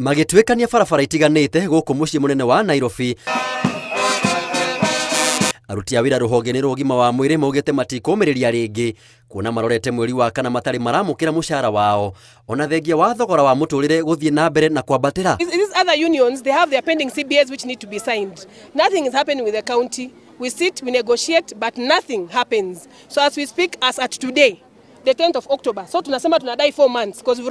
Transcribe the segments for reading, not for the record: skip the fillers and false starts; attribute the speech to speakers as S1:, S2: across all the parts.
S1: Magĩtuĩkania barabara itiganĩte gũkũ mũciĩ mũnene wa Nairobi. Aruti a wĩra rũhonge-inĩ rwa ũgima wa mwĩrĩ maugĩte matikũmĩrĩria rĩngĩ kuona marorete mweri wa kana matarĩ maramũkĩra mũcara wao ona thengia wa thogora wa mũtũrĩre gũthiĩ na mbere na kwambatĩra.
S2: These other unions, they have their pending CBAs which need to be signed. Nothing is happening with the county. We sit, we negotiate, but nothing happens. So as we speak, as at today, the 10th of October. So tunasema tunadai 4 months because we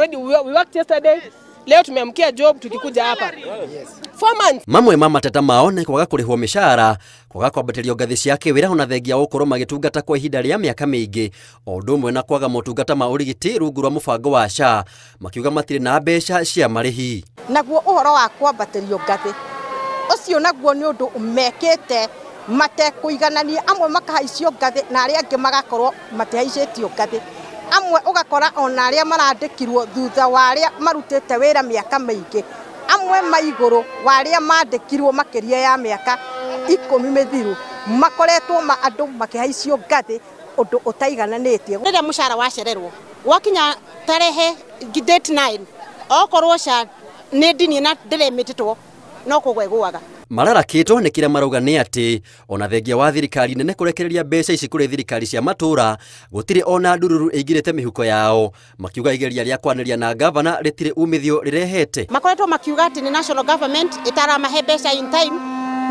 S2: worked yesterday. Leo tumeamkia job tukikuja hapa. 4 months.
S1: Mamwe ma mateta mao nĩ kwaga kũrĩhwo mĩcara, kwaga kwambatĩrio ngathĩ cia kĩwĩra ona thengia wa gũkorwo magĩtungata kwa ihinda rĩa mĩaka mĩingĩ, o ũndũ ũmwe na kwaga motungata ma ũrigiti rungu rwa mũbango wa SHA, makiuga matirĩ na mbeca cia marĩhi.
S3: Naguo ũhoro wa kwambatĩrio ngathĩ ũcio naguo nĩ ũndũ mekĩte matekũiganania, amwe makahaicio ngathĩ na arĩa angĩ magakorwo matihaicĩtio ngathĩ, amwe ũgakora ona arĩa marandĩkirwo thutha wa arĩa marutĩte wĩra mĩaka mĩingĩ, amwe maigũrũ wa arĩa mandĩkirwo makĩria ya mĩaka 10 mĩthiru makoretwo ma andũ makĩhaicio ngathĩ ũndũ ũtaigananĩtie.
S4: Rĩrĩa mũcara wacererwo gwakinya tarehe date 9 okorwo SHA nĩ ndinie na ndĩremĩtĩtwo no kũgwa ĩgũaga.
S1: Mararakĩtwo nĩ kĩrĩa marauga nĩ atĩ ona thengia wa thirikari nene kũrekereria mbeca ici kũrĩ thirikari cia matũra gũtirĩ ona ndururu ĩingĩrĩte mĩhuko yao, makiuga igeria rĩa kwanĩria na gavana rĩtirĩ umithio rĩrehete.
S4: Makoretwo makiuga atĩ nĩ national government ĩtaramahe mbeca in time,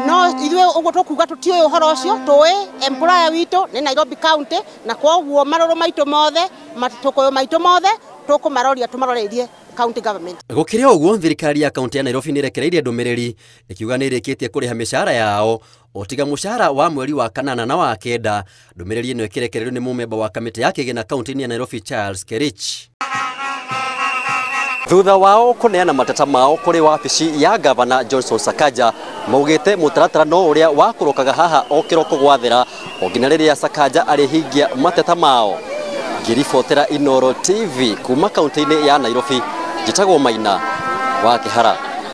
S4: no ithuĩ ũguo tũkuga tũtiũĩ ũhoro ũcio, tũĩ employer witũ nĩ Nairobi County, na kwoguo marũrũ maitũ mothe matũkũyũ maitũ mothe tũkũmaroria tũmaroreirie county government.
S1: Gũkĩrĩ ũguo thirikari ya kaunti ya Nairobi nĩ ĩrekereirie ndũmĩrĩri ĩkiuga nĩ ĩrĩkĩtie kũrĩha mĩcara yao o tiga mũcara wa mweri wa kanana na wa kenda. Ndũmĩrĩri ĩno ĩkĩrekererio nĩ mũmemba wa kamĩtĩ ya kĩgĩna kaunti-inĩ ya Nairobi Charles Kerich. Thutha wao kũneana mateta mao kũrĩ wabici ya gavana Johnson Sakaja, maugĩte mũtaratara no ũrĩa wakũrũkaga haha o kĩroko gwathera o nginya rĩrĩa Sakaja arĩhingia mateta mao. Ngĩribotera Inooro TV kuma kaunti-inĩ ya Nairobi, njĩtagwo Maina wa Kĩhara.